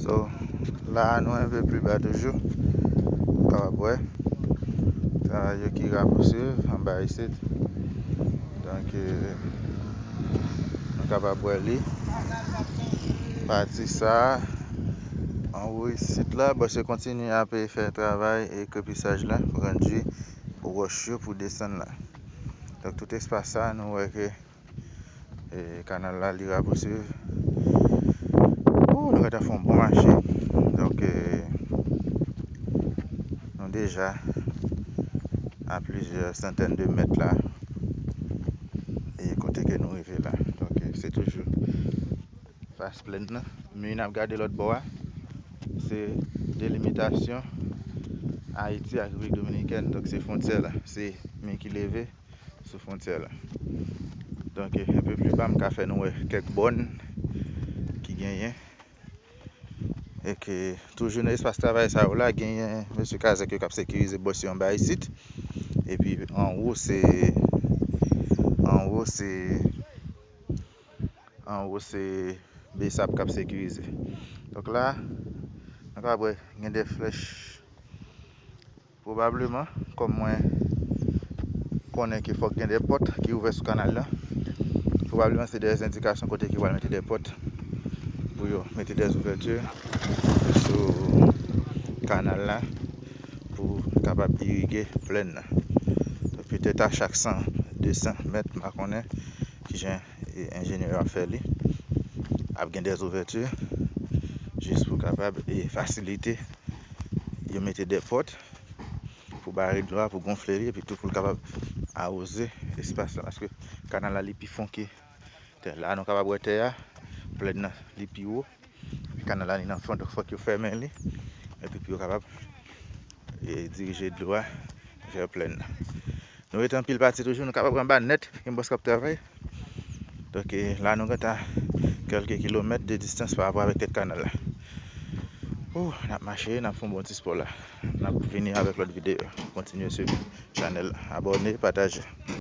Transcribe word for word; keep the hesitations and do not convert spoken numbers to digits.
So, la a nou enpe pli ba toujou. Ou kapab wè. Travay yo ki rapousuiv anba isit. Donk, eh, nou kapab wè li. Pati sa a, anwo isit la, bòs yo kontinye ap fè travay e krepisaj la, pran dri wòch yo pou desann la. Donk, tout espas sa a, nou wè ke E, kanal la, li rapousuiv. Ou, nou gentan fè yon bon mache. Donk, e, nou deja a plizyè santèn de mèt la. E kote ke nou rive la. Donk, e, se toujou fas plèn nan. Mi n ap gade lòt bò a, se delimitasyon Ayiti ak Repiblik Dominikèn. Donk, se fwontyè la. Se mi ki leve sou fwontyè la. Donk, e, enpe pli ba, m ka fè nou wè kèk bòn ki genyen. E ke toujou nan espas travay sa yo la, genyen mesye kazèk yo k ap sekirize bòs yo anba isit. Epi anwo se, anwo se, anwo se besap k ap sekirize. Donk la, nou ka wè gen de flèch. Pwobableman, kòm mwen konnen ke fòk gen de pòt ki ouvè sou kanal la, pwobableman se de endikasyon kote ki pral mete de pòt pou yo mete de ouvèti sou kanal la pou kapab irige plèn nan. Petèt a chak san, de san mèt, m pa konnen kijan e enjenyè yo ap fè li. Ap gen de ouvèti jis pou kapab e fasilite yo mete de pòt pou bare dlo a, pou gonfle li, epi tou pou l kapab awoze espas la, paske kanal la li pi fon ke tè. La nou kapab wè tè a, plèn nan li pi wo, kanal la li nan fon, donk fòk yo fèmen li, epi pou yo kapab e dirije dlo a vè plèn nan. Nou rete anpil pati toujou, nou kapab anba nèt, gen bòs k ap travay. Donk, e, la nou gentan kèlke kilomèt de distans pa rapò avèk tèt kanal la. Ou, n ap mache, n ap fè yon bon ti spò la. N ap vini avèk lòt videyo. Kontinye swiv chanèl la. Abòne, pataje.